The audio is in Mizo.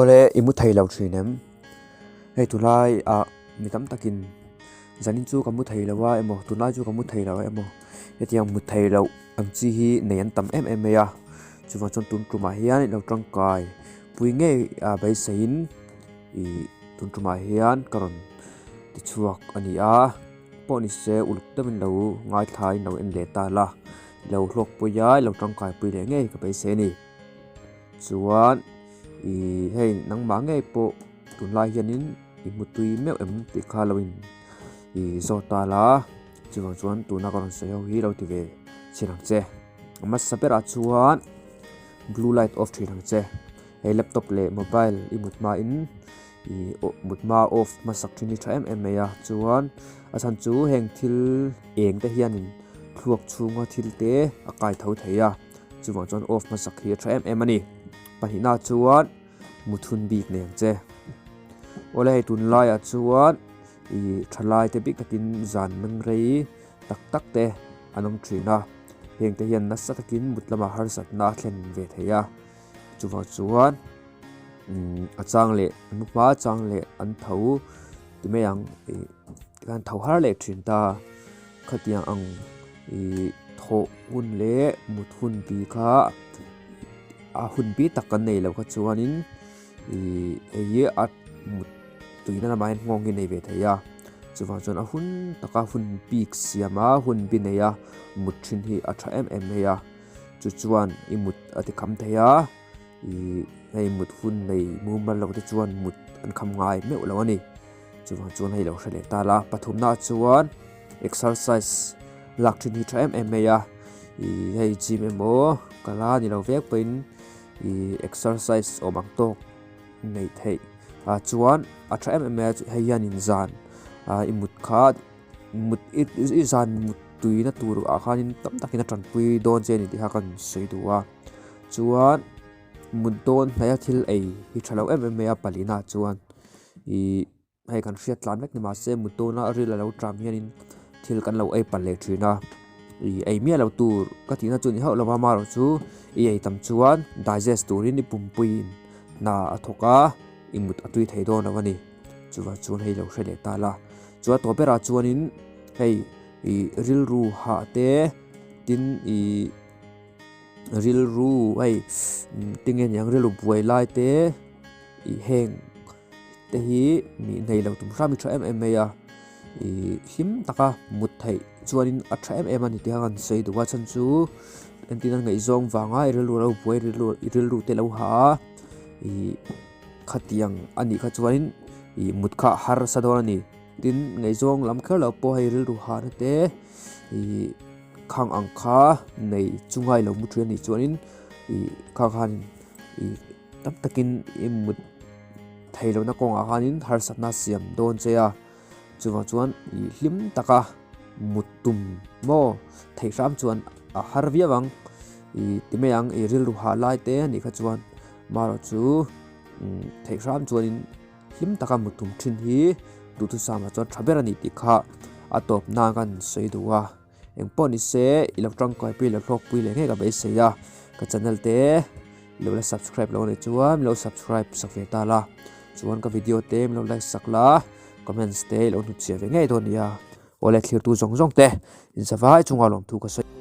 Awle i mu thei lo thin em? Hei tunlai ah mi tam takin zanin chu ka mu thei lo a emaw tunlai chu ka mu thei lo a emaw hetiang mu thei loh ang chi hi nei an tam em em mai a chuvang chuan tun tumah hian ilo tangkai pui ngei a beiseiin ih tun tumah hian ka rawn ti chhuak a ni a pawh ni se uluk deuhin lo ngaithlain lo en leh ta la ilo hlawk pui a ilo tangkai pui leh ngei ka beisei a ni chuan. Ih hei nangmah ngei pawh tunlai hianin i hmu tui meuh em tih kha lo in ih zawt ta la chuvang chuan tuna ka rawn sawi ho hi lo ti ve chhin ang che a hmasa berah chuan blue light off thin ang che hei laptop leh mobile i mut hmain ih mut hma off hmasak thin hi tha em em mai a chuan a chhan chu heng thil eng te hianin thluak chhunga thil te a kai tho thei a. Chuvang chuan off hmasak hi a tha em em a ni. Pahnihna chuan muthun bik nei ang che. Awle hei tunlaiah chuan ih thalai te bik takin zan meng rei tak tak te an awm thin a. Heng te hian nasa takin mut lamah harsatna a thlen ve thei a. Chuvang chuan umm a chang leh an hma chang leh an tho ti mai ang ih tikhan tho har leh thin ta. Khatiang ang ih thawh hun leh mut hun bi kha a hun bi tak kan nei loh kha chuanin ih hei hi a mut tuina lamah hian nghawng hi a nei ve thei a chuvang chuan a hun taka hun bik siam a hun bi nei a mut thin hi a tha em em mai a chu chuan i mut a ti kham thei a ih hei mut hun nei mumal loh te chuan mut an kham ngai meuh lo a ni. Chuvang chuan hei lo hre leh ta la pathumna chuan exercise lak thin hi tha em em mai a ih hei gym emaw kala ni lo vek pawhin ih exercise awm ang tawk neih theih ah chuan a tha em em mai a hei hianin zan ah i mut kha mut i zan mut tuina tur ah khanin tam takin a tanpui dawn che a ni tih kha ka sawi duh a chuan mut dawn hnaia thil ei hi tha lo em em mai a palina chuan. Ih hei kan hriat tlan vek ni mahse mut dawna ril a lo tram hianin thil kan lo ei palh leh thin a ih ei miah lo tur ka tihna chu ni hauh lo va amaherawh chu i ei tam chuan digest turin i pumpuiin hna a thawk a i mut a tui thei dawn lo a ni chuvang chuan hei lo hre leh ta la chuan tawp berah chuanin hei ih rilru hah te tin ih rilru hei tinge niang rilru buai lai te ih heng. te hi mi nei lo tum hram hi tha em em mai a ih hlim taka mut theih chuanin a tha em em a ni tih kha kan sawi duh a chhan chu entir nan ngaihzawng vanga i rilru lo buai rilru i rilru te lo hah a ih khatiang a nih kha chuanin ih mut kha a harsa dawn a ni tin ngaihzawng lam kher loh pawh hei rilru hahna te ih khang ang kha nei chunga i lo mu thin a nih chuanin ih kha khan ih tam takin i mut thei lohna kawngah khanin harsatna siam dawn che a chuvang chuan ih hlim taka mut tum maw theih hram chuan a har viau ang ih ti mai ang ih rilru hah lai te a nih kha chuan marawh chu theih hram chuanin hlim taka mut tum thin hi duhthusam ah chuan tha ber a ni tih kha a tawp nan kan sawi duh a. Engpawh ni se i lo tangkai pui lo hlawk pui leh ngei ka beisei a ka channel te i lo la subscribe lo a nih chuan min lo subscribe sak ve ta la chuan ka video te min lo like sak la comments te i lo hnutchhiah ve ngei dawn nia awle thlir tu zawng zawng te in zavai chunga lawmthu ka sawi.